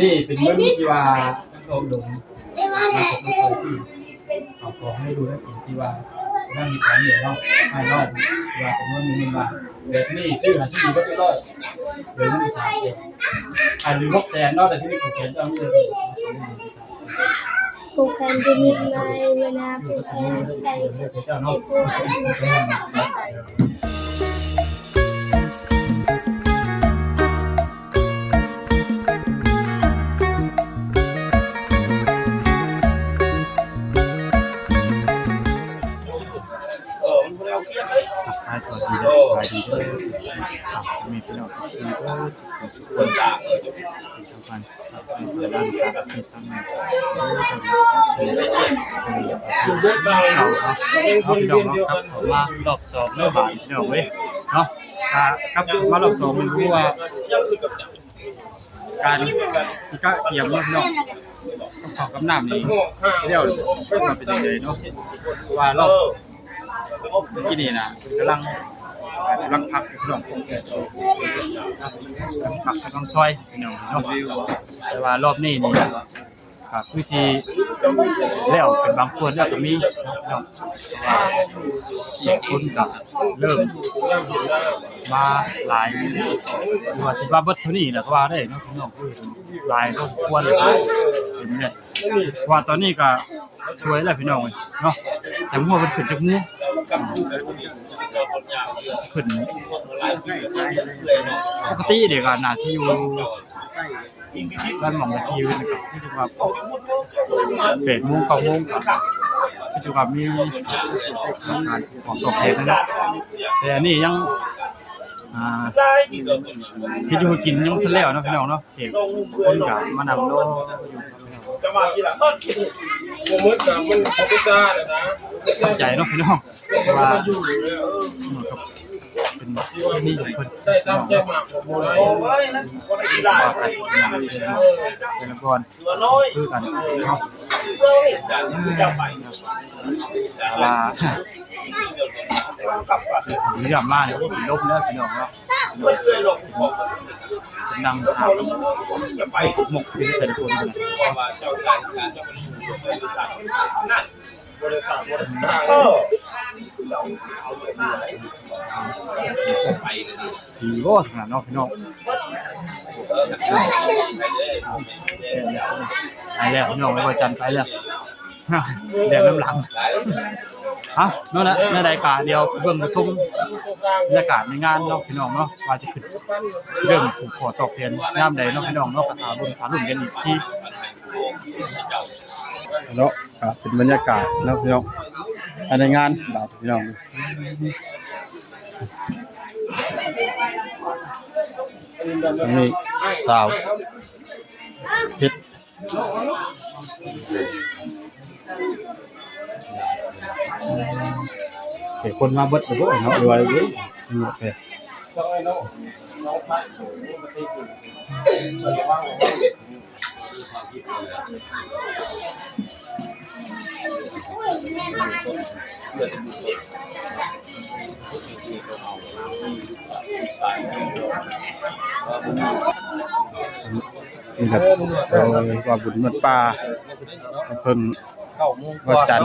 ນີ້ເປັນເງິນທີ່ວ່າໂດມມາຂອບໃຫ້ເຈົ້າທີ່ ເຂົາຂໍໃຫ້ຢູ່ໃນສິ່ງທີ່ວ່ານັ້ນມີຄວາມເໝືອນເນາະ ໃຫ້ເນາະ ທີ່ວ່າເປັນເງິນມີເງິນວ່າ ແບບນີ້ຊື້ໃຫ້ທີ່ດີເບິດເລີຍ ເດີນໜຶ່ງສາມແສນ ອັນນີ້ຫົກແສນເນາະ ແຕ່ທີ່ນີ້ຜູກແຂນເຈົ້ານີ້ເລີຍ ຜູກແຂນທີ່ນີ້ໄວ້ເວລາຜູກແຂນໃສ່ໃຫ້ຜູ້ ທັກທາຍສະຫວັດດີ ແລະ ສະບາຍດີເດີ ພໍ່ແມ່ພີ່ນ້ອງ ທຸກຄົນ ທຸກຄົນ ເອົາ ເອົາ ພີ່ນ້ອງເນາະ ກັບເຂົ້າມາລອບສອງເດີບາດນີ້ ພີ່ນ້ອງເອີຍເນາະ ກະກັບມາລອບສອງ ບໍ່ຮູ້ວ່າ ການກະກຽມເນາະ ພີ່ນ້ອງ ກັບເຂົ້າກັບນ້ຳນີ້ ແລ້ວເປັນຈັ່ງໃດເນາະ ເພາະວ່າລອບ ເມື່ອກີ້ນີ້ນະ ກຳລັງ ກຳລັງພັກ ພີ່ນ້ອງ ກຳລັງພັກ ກຳລັງຊ່ອຍ ພີ່ນ້ອງເນາະ ແຕ່ວ່າລອບນີ້ນີ້ ກໍຄືຊິແລ້ວເປັນບາງສ່ວນແລ້ວກໍມີເນາະ ເພາະວ່າຄົນກໍເລີ່ມມາຫຼາຍ ຫຼືວ່າຊິວ່າເບິດເທົ່ານີ້ແຫຼະກໍວ່າໄດ້ເນາະ ພີ່ນ້ອງ ຄືຫຼາຍພໍສົມຄວນເລີຍ ເປັນແບບ ເພາະວ່າຕອນນີ້ກໍສວຍແລ້ວ ພີ່ນ້ອງເອີຍເນາະ ແຕ່ບໍ່ຮູ້ວ່າເພິ່ນຂຶ້ນຈັກໂມງ ຂຶ້ນ ປົກກະຕິເດກໍໜ້າຊິຢູ່ ບ້ານໝ່ອງລະທີ່ ຄືວ່າແປດໂມງ ເກົ້າໂມງ ກໍຄືວ່າມີການຂອງຕອບແທນເນາະ ແຕ່ອັນນີ້ຍັງ ອ່າ ເຮັດຢູ່ເຮັດກິນຍັງບໍ່ທັນແລ້ວເນາະ ພີ່ນ້ອງເນາະ ແຂກຄົນກໍມານັ່ງລໍຢູ່ ບໍ່ໝົດກໍມັນເຂົ້າໄປຊາແລ້ວນະ ເຂົ້າໃຈເນາະ ພີ່ນ້ອງ ເພາະວ່າ ເປັນທີ່ນິຍົມເພິ່ນ ໄດ້ຕາມໃຈໝາກບໍ່ໄດ້ ວ່າໄປເປັນນະຄອນຄືກັນເນາະ ວ່າເລື່ອງມານີ້ເປັນລົມເດີພີ່ນ້ອງເນາະ ນັ່ງຫາໝົກຢູ່ແຕ່ລະຄົນ ດີບໍ່ຂະໜາດເນາະພີ່ນ້ອງ ໄປແລ້ວພີ່ນ້ອງ ບໍ່ຈັນໄປແລ້ວ ແລ່ນນຳຫຼັງ ເອົ້າ ເນາະ ແນວໃດກະດຽວເບິ່ງໄປຊົມບັນຍາກາດໃນງານເນາະພີ່ນ້ອງເນາະ ວ່າຈະຂຶ້ນເລື່ອງຜູກຂໍ້ຕອບແທນຍາມໃດເນາະພີ່ນ້ອງເນາະ ກະຖ້າເບິ່ງຖ້າລຸ້ນກັນອີກທີ ເນາະ ກໍເປັນບັນຍາກາດເນາະພີ່ນ້ອງ ພາຍໃນງານບາດນີ້ພີ່ນ້ອງ ທາງນີ້ສາວເພັດ ເອີ ຄົນມາເບິດແລ້ວບໍ່ເນາະ ຫຼືວ່າເອີ ເນາະ ເອີ. ນີ້ແຫຼະ ໂດຍ ວ່າບຸນວັດປ່າເພິ່ນ ເກົ້າໂມງກວ່າ ວັນຈັນ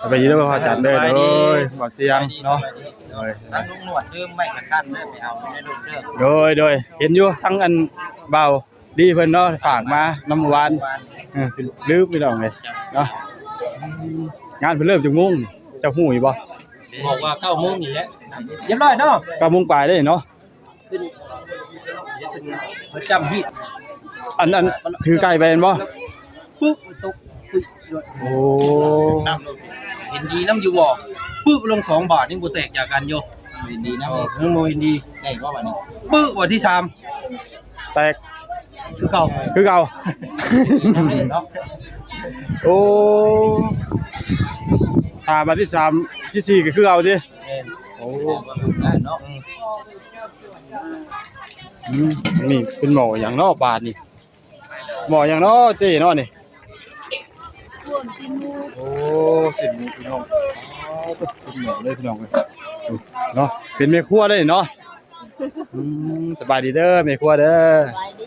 ສະບາຍດີເດີພໍ່ຈັນເດີ ສະບາຍດີ ໂດຍ ບ່າວຊຽງເນາະ ສະບາຍດີ ໂດຍ ທັງລຸງໜວດລືມໄມ້ຂະສັນເດີ ໄປເອົາຢູ່ໃນລົດເດີ ໂດຍ ໂດຍ ເຫັນຢູ່ ທັງອັນບ່າວ ດີເພິ່ນເນາະ ຝາກມານຳມື້ວານ ເອີ ລືມພີ່ນ້ອງເອີຍເນາະ ງານເພິ່ນເລີ່ມຈັກໂມງນີ້ ເຈົ້າຮູ້ຢູ່ບໍ່? ບອກວ່າເກົ້າໂມງນີ້ແຫຼະ ຮຽບຮ້ອຍເນາະ ເກົ້າໂມງປາຍເດ້ເນາະ ເພິ່ນ ເພິ່ນ ເພິ່ນຈ້ຳຮີດ ອັນ ອັນ ຖືໄກ່ໄປແມ່ນບໍ່? ປຶກຕົກປຶກ ໂອ້ ເຫັນດີນຳຢູ່ບໍ່? ປຶກລົງສອງບາດຍັງບໍ່ແຕກຈາກກັນຢູ່ ເຫັນດີນຳ ເອີ ຍັງບໍ່ເຫັນດີ ແຕກບໍ່ບາດນີ້? ປຶກບາດທີສາມ ແຕກ ຄືເກົ່າ ຄືເກົ່າ ໂອ້ ຖ້າບາດທີສາມ ທີສີ່ກໍຄືເກົ່າຕິ? ແມ່ນ ໂອ້ ໄດ້ເນາະ ອືມ ອືມ ນີ້ເປັນໝໍ້ຫຍັງເນາະບາດນີ້? ໝໍ້ຫຍັງເນາະເຈ້ເນາະນີ້? ໂອ້ ຊີ້ນໝູພີ່ນ້ອງ ເປັນໝໍ້ເລີຍພີ່ນ້ອງເອີຍ ເນາະ ເປັນແມ່ຄົວເລີຍເນາະ ອືມ ສະບາຍດີເດີແມ່ຄົວເດີ ສະບາຍດີ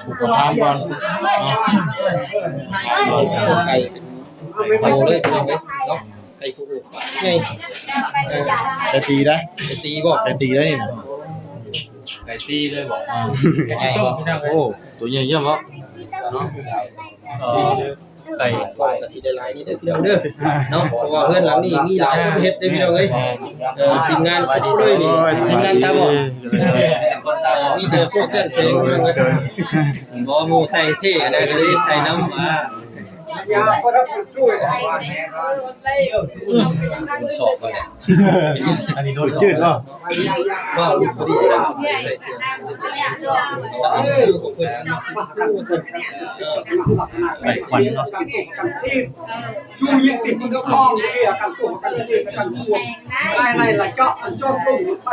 ຜູ້ກໍຖາມກ່ອນເນາະ ໄກ່ໂຕເລີຍພີ່ນ້ອງເອີຍເນາະ. ໄກ່ຜູ້ໃຫຍ່ ເອີ ໄກ່ຕີໄດ໋ ໄກ່ຕີບໍ່ ໄກ່ຕີໄດ໋ນີ້ນະ ໄກ່ຕີເລີຍບໍ່ ອ່າ ໂອ້ ໂຕໃຫຍ່ເນາະ ເນາະ ເອີ ໄກ່ ກໍຊິໄດ້ຫຼາຍນີ້ເດີພີ່ນ້ອງເດີເນາະ ເພາະວ່າເຮືອນຫຼັງນີ້ມີຫຼາຍຄົນເຮັດເດີພີ່ນ້ອງເອີຍ ເອີ ທີມງານຄົບເລີຍນີ້ ໂອ້ຍ ທີມງານຕາບອດ ເອີ ມີແຕ່ພວກເຄື່ອງແສງພີ່ນ້ອງເອີຍ ບໍ່ໝູ່ໃສ່ເທ່ອັນໃດກໍເລີຍໃສ່ນຳ ອ່າ ສອກໄປແລ້ວ ອັນນີ້ໂດນຈືດບໍ່? ໄປຄວັນເນາະ ຈູຍຍັງຕິດມັນກໍຄອງເກຍກັນຕົວກັນເກຍກັນຕົວ ໄລ່ໄລ່ລະເຈາະມັນຈອບລົງໄປ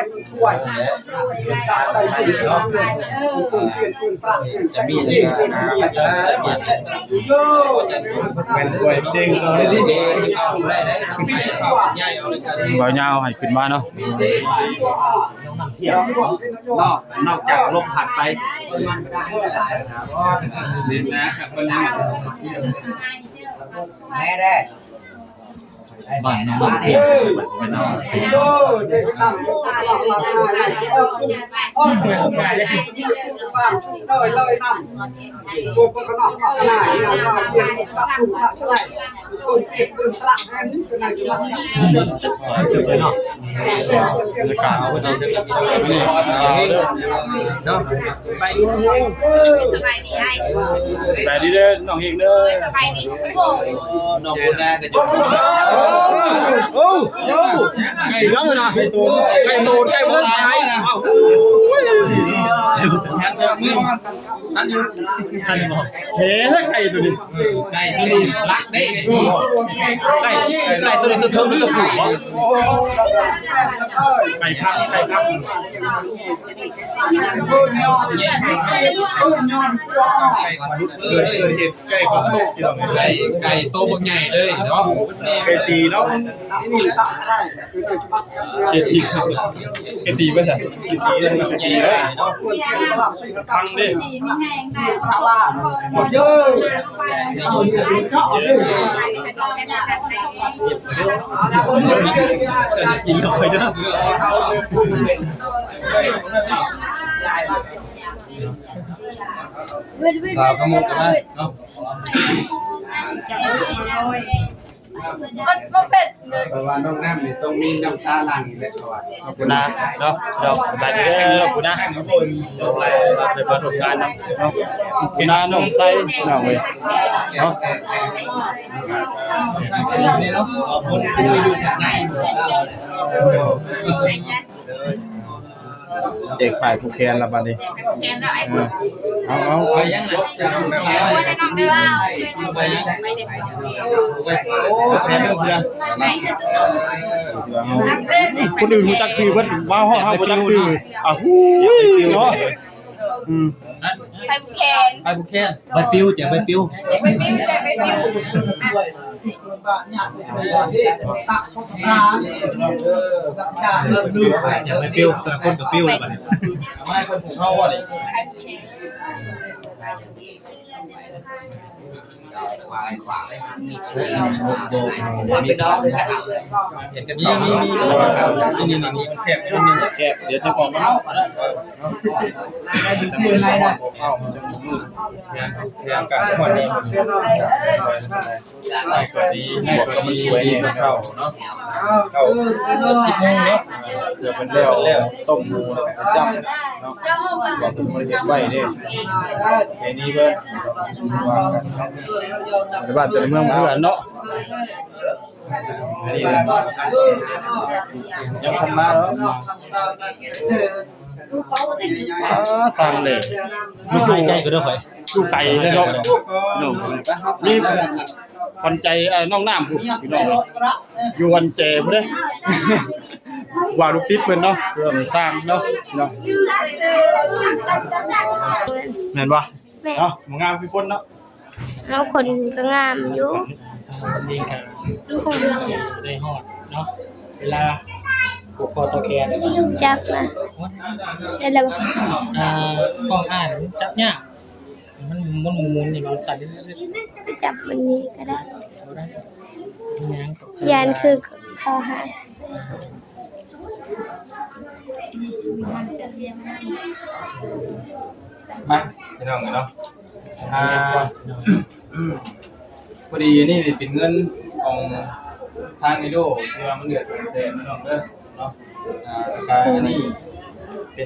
ບ່າວຍາວໃຫ້ຂຶ້ນມາເນາະ ນອກ ນອກຈາກລົມພັດໄປ ແມ່ນແດ່. ບ້ານນ້ອງນ້ຳເພງ ເອີ ເປັນນ້ຳເພງ ເນາະ ສະບາຍດີ ສະບາຍດີອ້າຍ ສະບາຍດີເດີນ້ອງເຮງເດີ ສະບາຍດີ ນ້ອງບຸນນາກໍຢູ່ ໂອ້ ໂອ້ ໄກ່ເດີນະ ໄກ່ໂຕນ ໄກ່ໂຕນ ໄກ່ບໍ່ທັນຕາຍນະ ໂອ້ຍ ທັນຢູ່ ທັນບໍ່ ເຫັນແລ້ວໄກ່ໂຕນີ້ ໄກ່ໂຕນີ້ລັກເດ້ ໄກ່ ໄກ່ໂຕນີ້ຕົວເທິງຫຼື ໄກ່ພັກ ໄກ່ພັກ ເກີດ ເກີດເຫດໄກ່ຝົນຕົກພີ່ນ້ອງ ໄກ່ ໄກ່ໂຕບັກໃຫຍ່ເລີຍເນາະ ໄກ່ຕີເນາະ ໄກ່ຕີ ໄກ່ຕີໄປໃສ ໄກ່ຕີ ໄກ່ຕີເລີຍ ຄັງເດ້ ກິນເຂົ້າໄປເດີ ຂາວຂະໂມກກໍໄດ້ເນາະ ເພາະວ່ານ້ອງນ້ຳນີ້ຕ້ອງມີນ້ຳຕາຫຼັ່ງນີ້ແຫຼະ ເພາະວ່າ ຂອບຄຸນນະເນາະ ເນາະ ສະບາຍດີເດີ ຂອບຄຸນນະ ໄດ້ມາຮ່ວມງານນຳເນາະ ຂອບຄຸນນະນ້ອງໄຊເນາະເວີຍ ເນາະ ແຈກປ້າຍຜູກແຂນລະບາດນີ້ ເອີ ເອົາ ເອົາ ເອົາ ຄົນອື່ນຮູ້ຈັກຊື່ເບິດ ມາຮອດເຮົາບໍ່ຈັກຊື່ ອ້າວ ຫູ້ຍ ເນາະ ອືມ ໃບຜູກແຂນ ໃບຜູກແຂນ ໃບປິວ ແຈກໃບປິວ ໃບປິວ ແຈກໃບປິວ ແຈກໃບປິວ ແຕ່ລະຄົນກໍປິວແລ້ວບັດນີ້ ມາໃຫ້ເພິ່ນຜູກເຮົາບໍ່ນີ້ ມີ ມີ ມີ ມີ ມີ ມີ ມີ ມີ ແຄບ ດຽວຈະບອກມັນ ແຄບ ແຄບກັນ ສະບອກມັນສວຍແດ່ ເຂົ້າເນາະ ເຂົ້າສິບໂມງເນາະ ເພື່ອເພິ່ນແລ້ວຕົ້ມໝູແລ້ວກໍໄປຈ້ຳເນາະ ວ່າເພິ່ນບໍ່ໄດ້ເຮັດໄວ້ເດ້ ໄປນີ້ເບິ່ງ ວ່າກັນເນາະ ແຕ່ລະບ້ານແຕ່ລະເມືອງບໍ່ຄືກັນເນາະ ອັນນີ້ນະ ຍັງທັນມາເນາະ ອ່າ ສ້າງເດ້ ຢູ່ໄກກໍເດີຂ້ອຍ ຢູ່ໄກເດີເນາະ ເນາະ ມີ ຂວັນໃຈ ເອີ ນ້ອງນ້ຳພຸ້ນ ພີ່ນ້ອງເອີຍ ຢູ່ວັນແຈພຸ້ນເດ້ ວ່າລູກຕິດເພິ່ນເນາະ ເອີ ສ້າງເນາະ ເນາະ ແມ່ນບໍ່? ແມ່ນ ເນາະ ງາມຄືຄົນເນາະ ເຮົາຄົນກໍງາມຢູ່ ນີ້ກໍໄດ້ຮອດເນາະ ເວລາຜູກຄໍຕໍ່ແຂນ ຈັບມາ ໄດ້ແລ້ວບໍ່? ອ່າ ກ້ອງອ້າຍມັນຈັບຍາກ ມັນ ມັນໝູນໆນີ້ ມັນສັ່ນ ໄປຈັບມັນນີ້ກໍໄດ້ ບໍ່ໄດ້ ຢ້ານຄືເຂົາຫາ ມາ ພີ່ນ້ອງເອີຍເນາະ ອ່າ ພໍດີອັນນີ້ເປັນເງິນຂອງທາງເອໂດ ທີ່ວ່າມັນເຫຼືອສອງແສນເນາະ ເດີເນາະ ອ່າ ແລ້ວກະອັນນີ້ເປັນ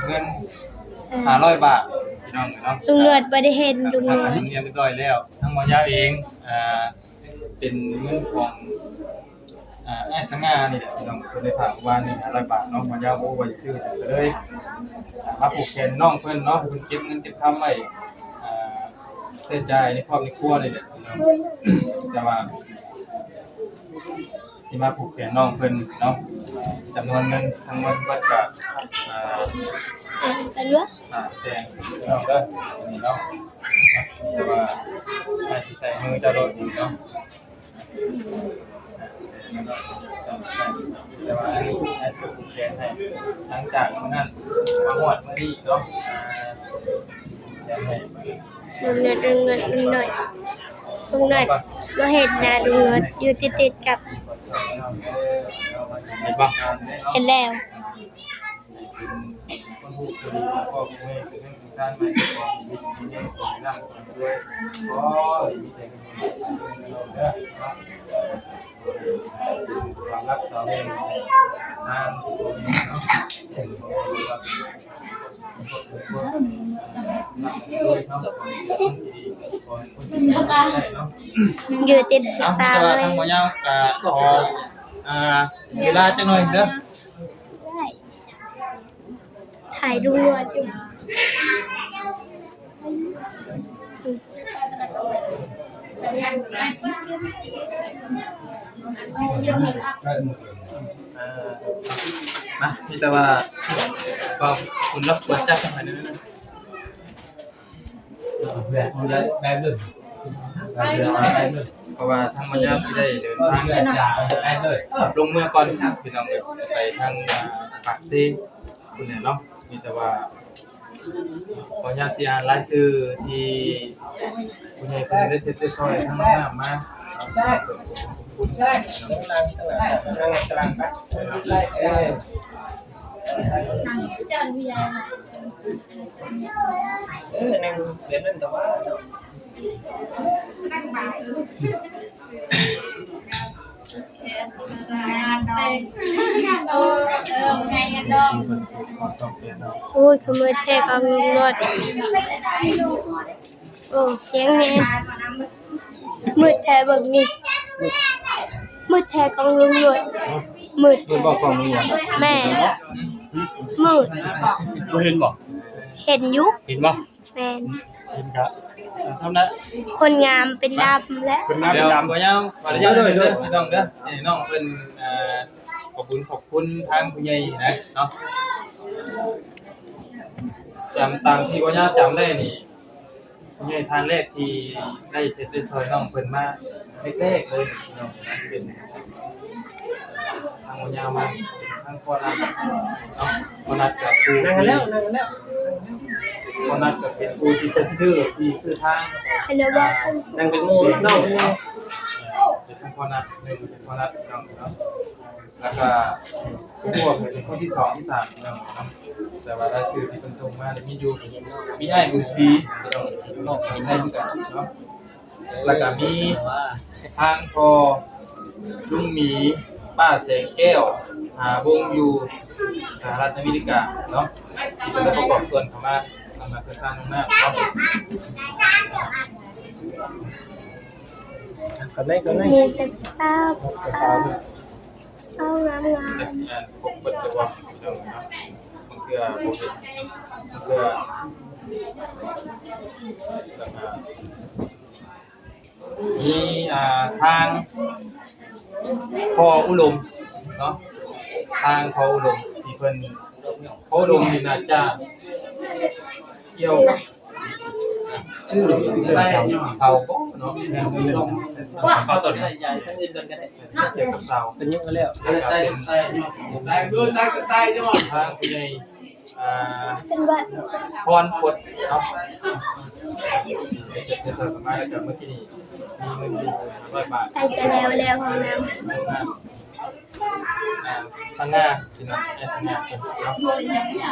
ເງິນຫ້າຮ້ອຍບາດ ພີ່ນ້ອງເອີຍເນາະ ລຸງໜວດບໍ່ໄດ້ເຫັນ ລຸງໜວດ ທາງໝໍຢາວເອງ ອ່າ ເປັນເງິນຂອງ ອ່າ ອ້າຍສະຫງ່ານີ້ແຫຼະ ພີ່ນ້ອງ ເພິ່ນໄດ້ຝາກວານນີ້ຫ້າຮ້ອຍບາດເນາະ ໝໍຢາວບໍ່ຮູ້ວ່າຊິຊື້ຫຍັງ ກະເລີຍ ອ່າ ມາຜູກແຂນນ້ອງເພິ່ນເນາະ ເພິ່ນເກັບເງິນເກັບຄຳໄວ້ ອ່າ ໃຊ້ຈ່າຍໃນຄອບໃນຄົວນີ້ແຫຼະ ພີ່ນ້ອງ ແຕ່ວ່າ ຊິມາຜູກແຂນນ້ອງເພິ່ນເນາະ ຈຳນວນເງິນທັງໝົດເບິດກະ ອ່າ ຫ້າແສນ ພີ່ນ້ອງເດີ ນີ້ເນາະ ແຕ່ວ່າໃຫ້ຊິໃສ່ມືເຈົ້າໂລດນີ້ເນາະ ແຕ່ວ່າໃຫ້ຜູກແຂນໃຫ້ ຫຼັງຈາກມື້ນັ້ນມາຮອດມື້ນີ້ເນາະ ລຸງໜວດ ລຸງໜວດ ລຸງໜວດ ລຸງໜວດ ບໍ່ເຫັນໜ້າລຸງໜວດ ຢູ່ຕິດໆກັບ ເຫັນບໍ່? ເຫັນແລ້ວ. ຢູ່ຕິດສາວເລີຍ ທາງໝໍຍາວກະຂໍ ອ່າ ເວລາຈັກໜ້ອຍເດີ ໄດ້ ຖ່າຍລຸງໜວດຢູ່ ເອີ ມາ ມີແຕ່ວ່າ ກໍຄຸນລັບຄວນຈັກກັນໄປເລື້ອຍໆ ເພາະວ່າທາງໝໍຍາວຊິໄດ້ເດີນທາງລົງເມືອກ່ອນ ພີ່ນ້ອງເອີຍ ໄປທາງປາກເຊພຸ້ນແຫຼະເນາະ ມີແຕ່ວ່າ ຂໍອະນຸຍາດຊິອ່ານລາຍຊື່ທີ່ຜູ້ໃຫຍ່ເພິ່ນໄດ້ເຊັດໄດ້ຊ່ອຍທາງນ້ອງນ້ຳມາເນາະ ເອີ ນັ່ງແບບນັ້ນກໍວ່າ ໂອ້ຍ ຂະມືດແທ້ຂອງລຸງໜວດ ໂອ້ ສຽງແຮງ ມືດແທ້ເບິ່ງນີ້ ມືດແທ້ຂອງລຸງໜວດ ມືດ ມືດບໍ່ ຂອງລຸງໜວດ ແມ່ນ ມືດ ບໍ່ເຫັນບໍ່? ເຫັນຢູ່ ເຫັນບໍ່? ແມ່ນ ເຫັນກະ ທຳນະ ຄົນງາມເປັນດຳແຫຼະ ຄົນງາມເປັນດຳ ດຽວ ບໍ່ຍາວ ຂໍອະນຸຍາດ ໂດຍ ໂດຍ ເດີ ພີ່ນ້ອງເດີ ໃຫ້ນ້ອງເພິ່ນ ອ່າ ຂອບຄຸນ ຂອບຄຸນທາງຜູ້ໃຫຍ່ນະເນາະ ຈຳຕາມທີ່ບໍ່ຍາວຈຳໄດ້ນີ້ ຜູ້ໃຫຍ່ທ່ານແລກທີ່ໄດ້ເຊັດໄດ້ຊ່ອຍນ້ອງເພິ່ນມາແລກໆເລີຍເນາະ ເປັນ ທາງບໍ່ຍາວມາ ທາງພໍ່ນັດເນາະ ພໍ່ນັດກັບຜູ້ ນັ່ງກັນແລ້ວ ນັ່ງກັນແລ້ວ ພໍ່ນັດກໍເປັນຜູ້ທີ່ຈັດຊື້ ທີ່ຊື້ທາງ ນັ່ງເປັນໝູ່ເນາະ ເປັນທາງພໍ່ນັດ ເປັນພໍ່ນັດເນາະ ແລ້ວກໍຜູ້ບວກເປັນຄົນທີສອງ ທີສາມເນາະ ແຕ່ວ່າລາຍຊື່ທີ່ເພິ່ນສົ່ງມານີ້ມີຢູ່ ມີອ້າຍບຸນສີ ເນາະ ເນາະ ແລ້ວກໍມີທາງພໍ່ລຸງໝີ ປ້າແສງແກ້ວ ຫາວົງຢູ່ສະຫະລັດອາເມລິກາເນາະ ທີ່ເພິ່ນໄດ້ປະກອບສ່ວນເຂົ້າມາ ເຂົ້າມາເພື່ອສ້າງໂຮງນ້ຳເນາະ ກັນໄດ້ ກັນໄດ້ ມີແຕ່ສາວ ສາວ ສາວງາມໆ ຄົບເບິດເລີຍວ່າ ເພື່ອບໍ່ເຮັດ ເພື່ອ ແລ້ວກໍ ມີ ອ່າ ທາງພໍ່ອຸດົມເນາະ ທາງພໍ່ອຸດົມທີ່ເພິ່ນ ພໍ່ອຸດົມນີ້ໜ້າຈະກ່ຽວກັບຊື່ເລື່ອງເສົາບໍ່ເນາະ ເອົາຕອນນີ້ກ່ຽວກັບເສົາ ເປັນຫຍັງແລ້ວ ແລ້ວກໍເປັນທາງຜູ້ໃຫຍ່ ອ່າ ເປັນຫວັດ ພອນພົດເນາະ ເປັນສາວສະມາຍ ແລ້ວກໍເມື່ອກີ້ນີ້ ໃກ້ຈະແລ້ວແລ້ວຫ້ອງນ້ຳ ອ່າ ສະຫງ່າ ພີ່ນ້ອງ ອ້າຍສະຫງ່າເພິ່ນເນາະ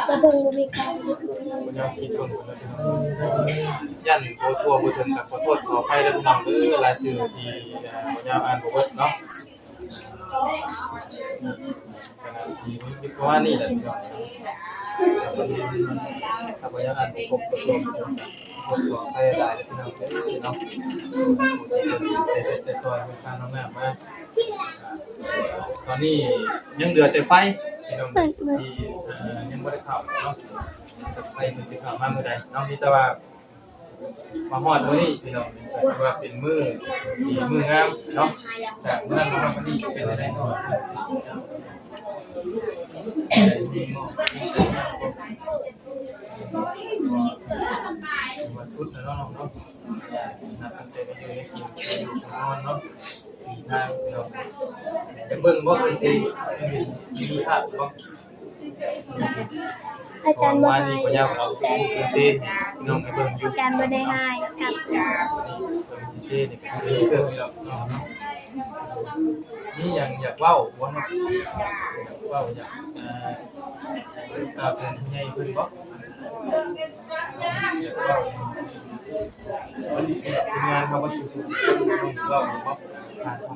ກະເບິ່ງບໍ່ມີໃຜ ບໍ່ຍອມຄິດເບິ່ງເພິ່ນເນາະ ພີ່ນ້ອງ ຢ້ານໂອ້ ທົ່ວບໍ່ເຖິງ ກະຂໍໂທດຂໍອະໄພເດີພີ່ນ້ອງເດີ ລາຍຊື່ທີ່ ອ່າ ບໍ່ຍາວອ່ານບໍ່ເບິດເນາະ. ກະໜ້າຊິມີປະມານນີ້ແຫຼະພີ່ນ້ອງ ຖ້າບໍ່ຢາກອ່ານບໍ່ຄົບ ຂໍໂທດຂໍອະໄພຫຼາຍເດີພີ່ນ້ອງເດີເນາະ ໃຈຊ່ອຍທາງນ້ອງນ້ຳມາ ຕອນນີ້ຍັງເຫຼືອແຕ່ໄຟພີ່ນ້ອງ ທີ່ ເອີ ຍັງບໍ່ໄດ້ເຂົ້າເນາະ ໄຟເພິ່ນຊິເຂົ້າມາມື້ໃດເນາະ ມີແຕ່ວ່າ ມາຮອດມື້ນີ້ພີ່ນ້ອງ ຖືວ່າເປັນມື້ດີມື້ງາມເນາະ ຈາກມື້ນັ້ນມາຮອດມື້ນີ້ເປັນຈັ່ງໃດເນາະ ວັນພຸດເນາະ ນ້ອງເນາະ ນັບຕັ້ງແຕ່ໄດ້ຢູ່ໄດ້ກິນໄດ້ຢູ່ໄດ້ນອນເນາະ ດີທາງພີ່ນ້ອງ ຢາກເບິ່ງບໍ່ ເພິ່ນຊິມີພາບບໍ່? ອາຈານບໍ່ໃຫ້ ອາຈານບໍ່ໄດ້ໃຫ້ ມີຫຍັງຢາກເວົ້າບໍ່ເນາະ? ຢາກເວົ້າ ຢາກ ເອີ ກ່າວເຖິງຜູ້ໃຫຍ່ເພິ່ນບໍ່? ຢາກເວົ້າ ທີມງານເຮົາເບິດທຸກຄົນເວົ້າບໍ່? ຜ່ານທ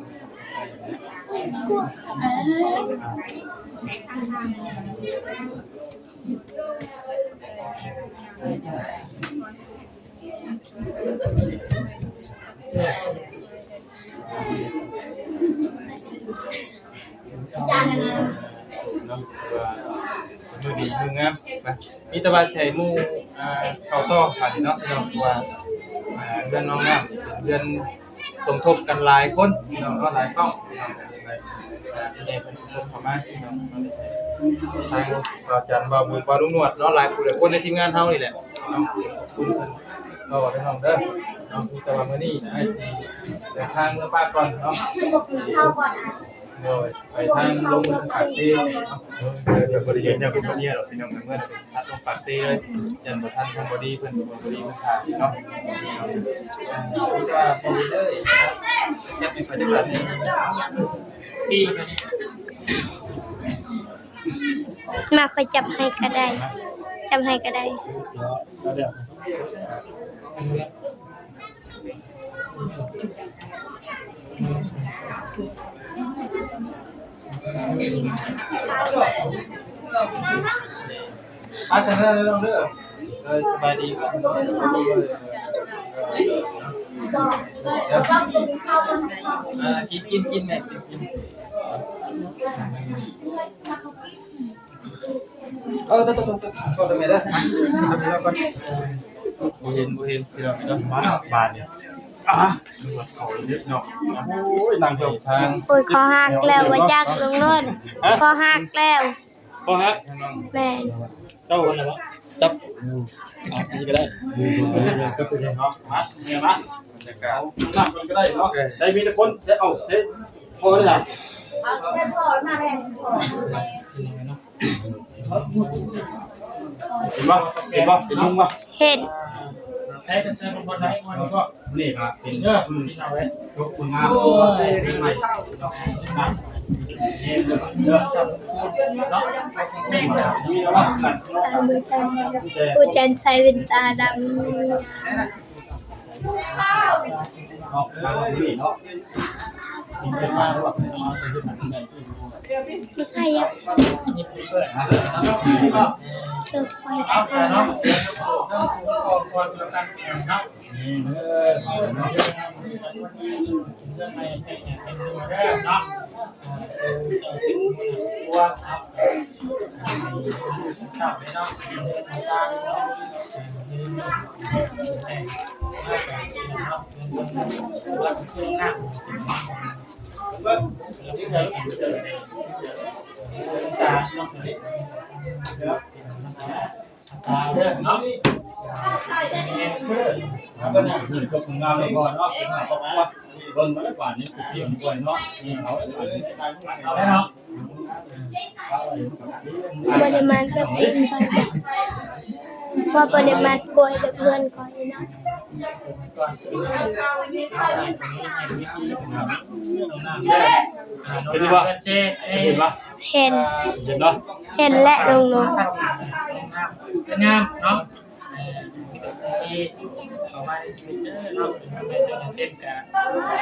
າງ ເນາະ ວ່າມື້ດີມື້ງາມ ໄປ ມີແຕ່ວ່າຊິໃຫ້ໝູ່ ອ່າ ເຂົ້າຊອກບາດນີ້ເນາະ ເພາະວ່າ ອ່າ ເຮືອນນ້ອງນ້ຳເປັນເຮືອນ ສົມທົບກັນຫຼາຍຄົນພີ່ນ້ອງເນາະ ຫຼາຍກ້ອງພີ່ນ້ອງ ຫຼາຍ ອ່າ ແມ່ເພິ່ນສົມທົບເຂົ້າມາພີ່ນ້ອງເນາະ ທາງບ່າວຈັນ ບ່າວບຸນ ບ່າວລຸງໜວດເນາະ ຫຼາຍຜູ້ຫຼາຍຄົນໃນທີມງານເຮົານີ້ແຫຼະເນາະ ຂອບຄຸນເພິ່ນ ເວົ້າເດີນ້ອງເດີເນາະ ມີແຕ່ວ່າມື້ນີ້ນະ ອ້າຍຊິເດີນທາງເມືອປາກກ່ອນເນາະ ໂດຍ ໄປທາງລົງເມືອປາກເຊເນາະ ເອີ ບໍ່ໄດ້ເຫັນຫຍັງເປັນເມຍດອກພີ່ນ້ອງ ເມືອ ຕັດລົງປາກເຊເລີຍ ຢ້ານບໍ່ທັນທາງບໍດີເພິ່ນ ບໍດີເພິ່ນຖ້າເນາະ ມີແຕ່ວ່າບໍ່ເລີຍ ຈັບໃຫ້ຂ້ອຍຈັກບາດນີ້ ມາຂ້ອຍຈັບໃຫ້ກະໄດ້ ຈັບໃຫ້ກະໄດ້ ອາ ສະບາຍດີ ກິນ ກິນ ກິນແມ່ ກິນ ກິນ. ເອີ ໂທດ ໂທດ ໂທດ ໂທດແມ່ເດີ ບໍ່ເຫັນ ບໍ່ເຫັນ ພີ່ນ້ອງເນາະ ມາບາດນີ້ ອາ ເຂົ້າເນາະ ໂອ້ຍ ນັ່ງເຂົ້າທາງ ໂອ້ຍ ຄໍຫັກແລ້ວ ບໍ່ຈັກ ລຸງໂນດ ຄໍຫັກແລ້ວ ຄໍຫັກ ແມ່ນ ເຈົ້າ ຈັບ ອ່າ ນີ້ກະໄດ້ ມາ ເມຍມາ ບັນຍາກາດ ນັ່ງເພິ່ນກະໄດ້ເນາະ ໄດ້ມີແຕ່ຄົນ ເອົາ ເຮັດ ພໍເລີຍ ເຫັນບໍ່ ເຫັນບໍ່ ເຫັນລຸງບໍ່ ເຫັນ ໃຊ້ເປັນເຊີນຄົນໃດຄົນນີ້ກໍ ນີ້ກໍເປັນ ເອີ ຄົນງາມ ໂອ້ຍ ເປັນໃໝ່ ເນາະ ເນາະ ເນາະ ຜູ້ຈັນໃສ່ແວ່ນຕາດຳ ບໍ່ໃສ່ອະ ເອີ ຂ້ອຍ ເອົາເນາະ ເນາະ ເອີ ເລື່ອງໃຫ້ໃສ່ໃຈເປັນເດີເນາະ ເອີ ເຈົ້າເປັນຜູ້ຮັບ ເອີ ເຈົ້າເນາະ ເປັນເຮືອນເປັນຊານເນາະ ເອີ ເປັນເຮືອນເປັນຊານເນາະ ເປັນເຮືອນເປັນຊານເນາະ ເປັນເຮືອນເປັນຊານເນາະ ເປັນເຮືອນເປັນຊານເນາະ ສາວເດີເນາະ ເບິ່ງມາແລ້ວກວ່ານີ້ ເອົາເນາະ ບໍ່ໄດ້ມາກັບເອງ ເພາະບໍ່ໄດ້ມາປ່ວຍກັບເພື່ອນຂ້ອຍເນາະ. ເຫັນບໍ່? ເຫັນບໍ່? ເຫັນ ເຫັນເນາະ ເຫັນແຫຼະລຸງ. ເປັນງາມເນາະ ເອີ ມີແຕ່ສິ່ງດີເຂົ້າມາໃນຊີວິດເດີເນາະ ເປັນກຳລັງໃຈເຊິ່ງເຕັມກະ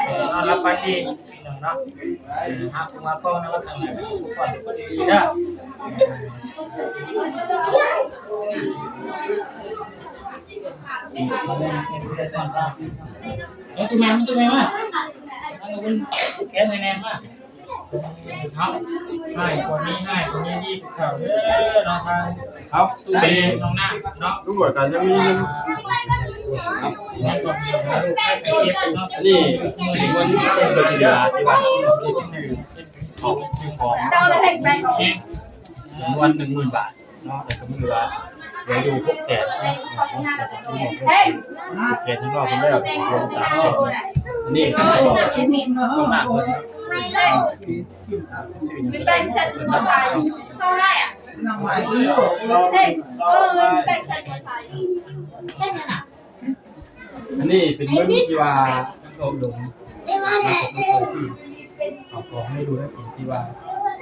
ເອີ ນອນຫຼັບຝັນດີ ພີ່ນ້ອງເນາະ ເອີ ຫາຜູ້ມາຄອງນຳກັນ ຂໍໃຫ້ຄົນດີໆເດີ. ເອົາ ຕູ້ແມ່ ຕູ້ແມ່ມາ ເອົາແຂນໃຫ້ແນ່ມາ. ເນາະ ໃຫ້ຄົນນີ້ ໃຫ້ຄົນນີ້ດີເຂົ້າເດີເນາະ ທາງ ເອົາ ຕູ້ເປັນ ນ້ອງນ້ຳເນາະ ຕຳຫຼວດກໍຍັງມີເງິນ ຍັງກໍມີເນາະ ອັນນີ້ເງິນເດືອນທີ່ເຫຼືອທີ່ວ່າທີ່ໄປຊື້ຂອງ ຊື້ຂອງ ເຈົ້າໄດ້ແພງໄປ ຈຳນວນໜຶ່ງໝື່ນບາດ ເນາະ ແລ້ວກໍມີເຫຼືອ ເຫຼືອຢູ່ຫົກແສນເນາະ ແລ້ວກໍຜູ້ມອບເງິນເດືອນທີ່ມອບເພິ່ນແລ້ວ ເດືອນສາມແສນ ອັນນີ້ກໍຕ້ອງໜ້າເພິ່ນ ມີແປ້ງເຊັດບໍ່ໃສ່ ໂຊໄດ້ອະ ເອີ ແປ້ງເຊັດບໍ່ໃສ່ ເປັນຫຍັງນະ? ອັນນີ້ເປັນເງິນທີ່ວ່າທາງກອງຫຼວງມາຂອບໃຫ້ທີ່ເອົາຂອງໃຫ້ລູກໃຫ້ເຕັ້ນທີ່ວ່າ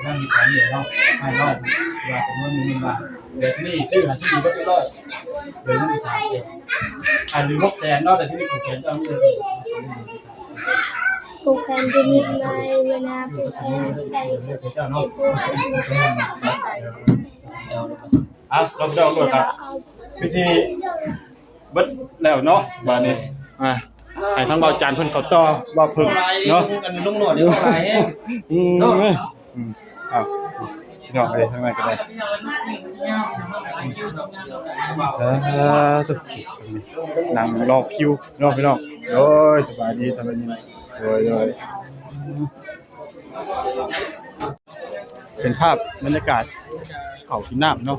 ຍັງມີການເຫຼືອເນາະ ໃຫ້ນ້ອງທີ່ວ່າເປັນເງິນໜຶ່ງໝື່ນບາດ ແຕ່ທີ່ນີ້ຊື້ໃຫ້ທີ່ດີເບິດຮຽບຮ້ອຍ ເຫຼືອເງິນສາມແສນ ອັນນີ້ຫົກແສນເນາະ ແຕ່ທີ່ນີ້ຫົກແສນເຈົ້າເງິນ ຜູກແຂນຢູ່ນີ້ ເວລາຜູກແຂນໃສ່ ເຈົ້າເນາະ ເອົາ ລອງເຈົ້າໂລດ ຄືຊິ ເບິດແລ້ວເນາະ ບາດນີ້ ອ່າ ໃຫ້ທາງເບົາຈານເພິ່ນເຂົ້າຕໍ່ ເບົາເພິ່ນເນາະ ລຸງໜວດນີ້ຫຼາຍແຮງ ອືມ ເນາະ ອືມ ເອົາ ພີ່ນ້ອງເອີຍ ທາງນັ້ນກໍໄດ້ ເອີ ນັ່ງລໍຄິວເນາະ ພີ່ນ້ອງ ໂດຍ ສະບາຍດີ ສະບາຍດີ ໂດຍ ໂດຍ. ເປັນພາບບັນຍາກາດເຂົ້າກິນນ້ຳເນາະ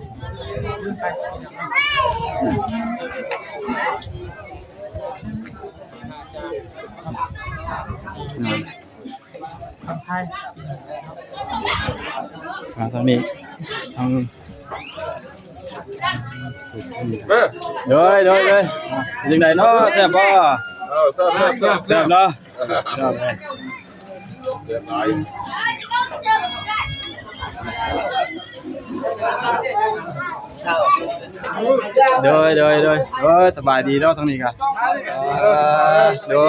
ມາທາງນີ້ ທາງ ເອີ ໂດຍ ໂດຍ ໂດຍ ເປັນຈັ່ງໃດເນາະ ແຊບບໍ່? ເອີ ແຊບ ແຊບ ແຊບ ແຊບເນາະ. ໂດຍ ໂດຍ ໂດຍ ໂດຍ ສະບາຍດີເນາະ ທາງນີ້ກະ ໂດຍ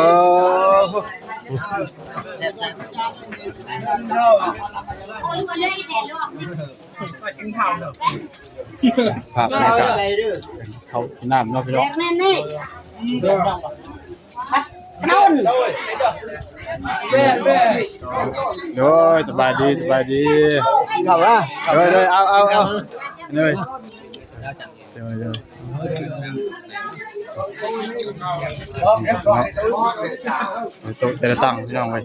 ພາບບັນຍາກາດເຂົ້າກິນນ້ຳເນາະ ພີ່ນ້ອງ. ໂດຍ ສະບາຍດີ ສະບາຍດີ ເຂົ້າລະ ໂດຍ ໂດຍ ເອົາ ເອົາ ເອົາ ໂດຍ ໂດຍ ໂດຍ ໂຕະແຕ່ລະຕັ່ງ ພີ່ນ້ອງເອີຍ.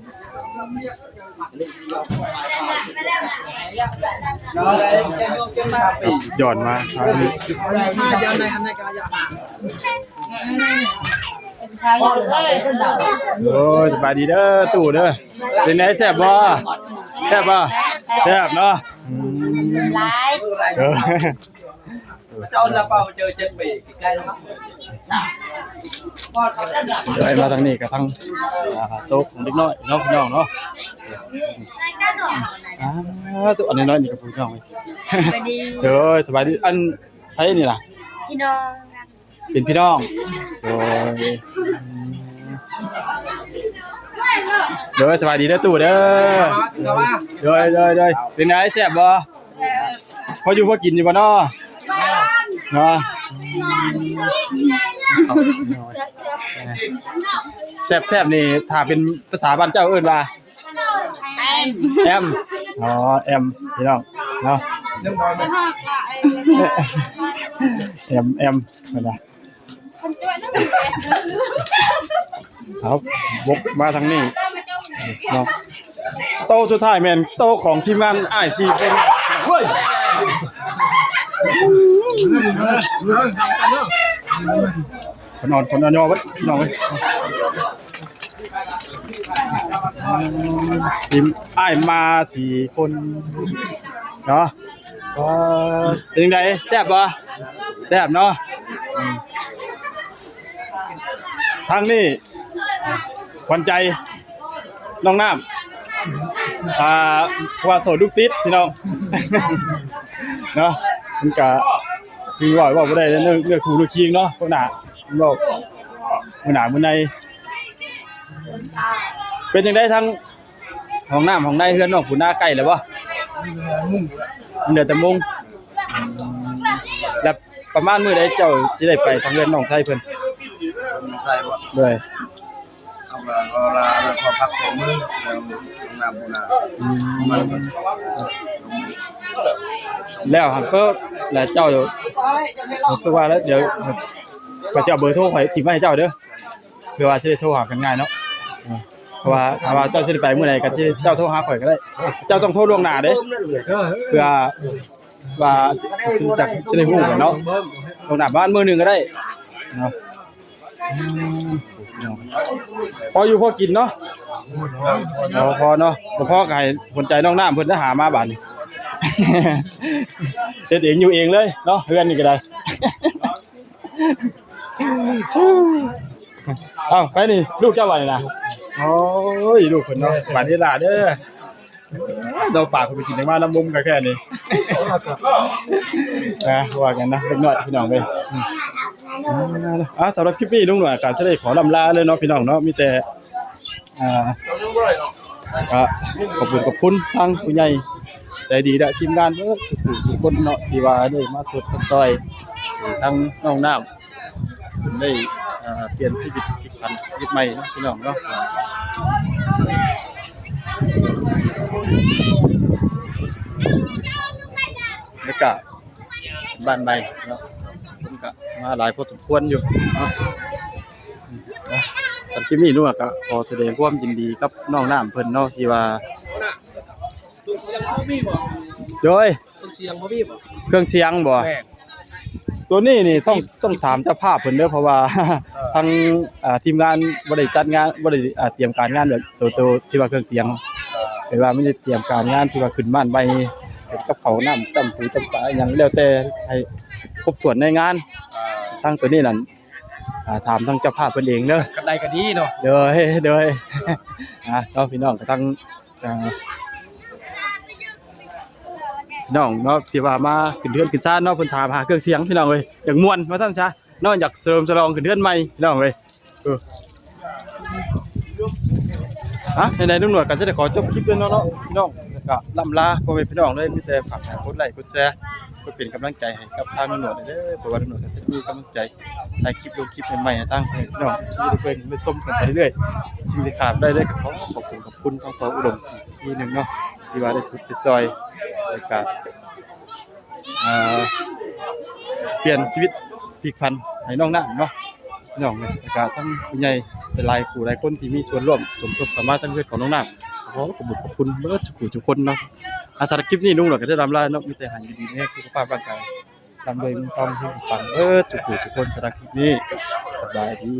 ຍ້ອນມາທາງນີ້ ໂອ້ຍ ສະບາຍດີເດີຕູ້ເດີ ເປັນໄງ ແຊບບໍ່? ແຊບບໍ່? ແຊບເນາະ ອືມ ຫຼາຍ ເອີ. ເຈົ້າລະເປົ່າເຈີເຈັດປີ ໃກ້ແລ້ວເນາະ ເດີນມາທາງນີ້ກະທັງ ອ່າ ໂຕະຂອງເດັກນ້ອຍເນາະ ພີ່ນ້ອງເນາະ ອ່າ ໂຕະອັນນ້ອຍໆນີ້ກະຜູ້ນ້ອງ ສະບາຍດີ ເດີ ສະບາຍດີ ອັນໃຜນີ້ລະ ພີ່ນ້ອງ ເປັນພີ່ນ້ອງ ໂດຍ ໂດຍ ສະບາຍດີເດີຕູ້ເດີ ໂດຍ ໂດຍ ໂດຍ ເປັນໃດ ແຊບບໍ່? ພໍຢູ່ພໍກິນຢູ່ບໍ່ນໍ? ເນາະ ແຊບໆນີ້ ຖ້າເປັນພາສາບ້ານເຈົ້າເອີ້ນວ່າ ແອມ ແອມ ອໍ ແອມ ພີ່ນ້ອງເນາະ ແອມ ແອມ ເພິ່ນວ່າ ເອົາ ວົກມາທາງນີ້ເນາະ ໂຕະສຸດທ້າຍແມ່ນໂຕະຂອງທີມງານອ້າຍສີ່ຄົນ ເຮີ້ຍ ຄົນອ່ອນ ຄົນອ່ອນຍໍເບິດ ພີ່ນ້ອງເອີຍ ທີມອ້າຍມາສີ່ຄົນເນາະ ເປັນຈັ່ງໃດ ແຊບບໍ່? ແຊບເນາະ ອືມ. ທາງນີ້ຂວັນໃຈນ້ອງນ້ຳ ອ່າ ເພາະວ່າໂສດລູກຕິດພີ່ນ້ອງເນາະ. ມັນກະຄືເວົ້າ ເວົ້າບໍ່ໄດ້ເລື່ອງ ເລື່ອງຄູ່ເລື່ອງຄີງເນາະ. ພວກໜ້າເວົ້າມື້ໜ້າມື້ໃນ. ເປັນຈັ່ງໃດທາງຫ້ອງນ້ຳຫ້ອງໃນເຮືອນນ້ອງພຸ້ນນາ ໃກ້ແລ້ວບໍ່? ມັນເຫຼືອແຕ່ມຸງ ມັນເຫຼືອແຕ່ມຸງ. ແລ້ວປະມານມື້ໃດເຈົ້າຊິໄດ້ໄປທາງເຮືອນນ້ອງໄຊເພິ່ນ? ນ້ອງໄຊບໍ່? ໂດຍ. ເຮົາກໍລໍລາ ແລ້ວກໍພັກສອງມື້ ແລ້ວນ້ອງນ້ຳພຸ້ນນາ. ອືມ ມັນກໍ ແລ້ວຫັ້ນເປີດ ແລ້ວເຈົ້າ ຄືວ່າແລ້ວ ດຽວຂ້ອຍຊິເອົາເບີໂທຂ້ອຍຖິ້ມໄວ້ໃຫ້ເຈົ້າເດີ ເພື່ອວ່າຊິໄດ້ໂທຫາກັນງ່າຍເນາະ. ເອີ ເພາະວ່າຖ້າວ່າເຈົ້າຊິໄດ້ໄປມື້ໃດກໍຊິ ເຈົ້າໂທຫາຂ້ອຍກໍໄດ້. ເຈົ້າຕ້ອງໂທລ່ວງໜ້າເດ້ ເພື່ອວ່າຊິຈັກ ຊິໄດ້ຮູ້ກັນເນາະ ລ່ວງໜ້າປະມານມື້ໜຶ່ງກໍໄດ້ເນາະ. ອືມ ພໍຢູ່ພໍກິນເນາະ. ພໍ ພໍເນາະ ບໍ່ພໍກໍໃຫ້ຄົນໃຈນ້ອງນ້ຳເພິ່ນໄດ້ຫາມາບາດນີ້ ເຮັດເອງຢູ່ເອງເລີຍເນາະ ເຮືອນນີ້ກໍໄດ້. ເອົາ ໃຜນີ້ ລູກເຈົ້າບໍ່ນີ້ນະ? ໂອ້ຍ ລູກເພິ່ນເນາະ ບາດນີ້ຫຼ້າເດີ ເອົາປາກເພິ່ນໄປກິນ ຍັງມານຳມຸມກະແຄ່ນີ້ ນະ ວ່າກັນນະ ເດັກນ້ອຍພີ່ນ້ອງເອີຍ. ອືມ ອ່າ ສຳລັບຄລິບນີ້ລຸງໜວດກໍຊິໄດ້ຂໍລ່ຳລາເລີຍເນາະ ພີ່ນ້ອງເນາະ. ມີແຕ່ ອ່າ ກໍຂອບຄຸນ ຂອບຄຸນທາງຜູ້ໃຫຍ່ໃຈດີ ແລະ ທີມງານເບິດທຸກຜູ້ທຸກຄົນເນາະ ທີ່ວ່າໄດ້ມາຊົດມາຊ່ອຍທາງນ້ອງນ້ຳ ເພິ່ນໄດ້ ອ່າ ປ່ຽນຊີວິດ ພົກຜັນຊີວິດໃໝ່ເນາະ ພີ່ນ້ອງເນາະ. ແລ້ວກະ ບ້ານໃໝ່ເນາະ ເພິ່ນກະມາຫຼາຍພໍສົມຄວນຢູ່ເນາະ. ເນາະ ຄັນຄລິບນີ້ລຸງກະຂໍສະແດງຄວາມຍິນດີກັບນ້ອງນ້ຳເພິ່ນເນາະ ທີ່ວ່າ ໂດຍ ເຄື່ອງສຽງບໍ່? ແມ່ນ ຕົວນີ້ນີ້ຕ້ອງ ຕ້ອງຖາມເຈົ້າພາບເພິ່ນເດີ ເພາະວ່າ ເອີ ທາງ ອ່າ ທີມງານບໍ່ໄດ້ຈັດງານ ບໍ່ໄດ້ ອ່າ ຕຽມການງານແບບໂຕ ໂຕທີ່ວ່າເຄື່ອງສຽງ ເອີ ແຕ່ວ່າມີແຕ່ຕຽມການງານທີ່ວ່າຂຶ້ນບ້ານໃໝ່ ເປັນກັບເຂົ້ານ້ຳ ຈ້ຳປູຈ້ຳປາ ອີ່ຫຍັງແລ້ວແຕ່ໃຫ້ຄົບຖ້ວນໃນງານ. ເອີ ທາງຕົວນີ້ນັ້ນ ອ່າ ຖາມທາງເຈົ້າພາບເພິ່ນເອງເດີ ຄັນໄດ້ກໍດີເນາະ. ໂດຍ ໂດຍ ອ່າ ເນາະ ພີ່ນ້ອງ ກະທັງ ອ່າ ນ້ອງເນາະ ທີ່ວ່າມາຂຶ້ນເຮືອນຂຶ້ນຊານເນາະ ເພິ່ນຖາມຫາເຄື່ອງສຽງ ພີ່ນ້ອງເອີຍ ຢາກມ່ວນວ່າຊັ້ນຊະເນາະ ຢາກສະເຫຼີມສະຫຼອງຂຶ້ນເຮືອນໃໝ່ ພີ່ນ້ອງເອີຍ. ເອີ ອ່ະ ໃນໆ ລຸງໜວດກໍຈະໄດ້ຂໍຈົບຄລິບເລີຍເນາະ ເນາະ ພີ່ນ້ອງ ແລ້ວກໍລ່ຳລາພໍ່ແມ່ພີ່ນ້ອງເລີຍ. ມີແຕ່ຝາກໃຫ້ກົດໄລ້ກົດແຊ ເພື່ອເປັນກຳລັງໃຈໃຫ້ກັບທາງລຸງໜວດເດີ ເພາະວ່າລຸງໜວດກໍຈະມີກຳລັງໃຈຖ່າຍຄລິບ ລົງຄລິບໃໝ່ໆ ໃຫ້ທາງພີ່ນ້ອງທີ່ໄດ້ເບິ່ງໄດ້ຊົມກັນໄປເລື້ອຍໆ. ສິ່ງທີ່ຂາດບໍ່ໄດ້ເລີຍກໍຂໍຂອບຄຸນຂອບຄຸນທາງພໍ່ອຸດົມອີກທີໜຶ່ງເນາະ ທີ່ວ່າໄດ້ຊຸດໄດ້ຊ່ອຍ ແລ້ວກໍ ອ່າ ປ່ຽນຊີວິດ ພົກຜັນໃຫ້ນ້ອງນ້ຳເນາະ ພີ່ນ້ອງເອີຍ. ແລ້ວກະທັງຜູ້ໃຫຍ່ຫຼາຍໆຜູ້ຫຼາຍຄົນທີ່ມີສ່ວນຮ່ວມສົມທົບເຂົ້າມາທາງເຮືອນຂອງນ້ອງນ້ຳ ຂໍຂອບຄຸນຂອບຄຸນເບິດທຸກຜູ້ທຸກຄົນເນາະ. ອ່າ ສຳລັບຄລິບນີ້ລຸງໜວດກໍຈະລ່ຳລາເນາະ ມີແຕ່ໃຫ້ຢູ່ດີມີແຮງ ສຸຂະພາບຮ່າງກາຍ ລ່ຳລວຍ ມີຄວາມເຮັງປັງເບິດທຸກຜູ້ທຸກຄົນ. ສຳລັບຄລິບນີ້ກໍສະບາຍດີ.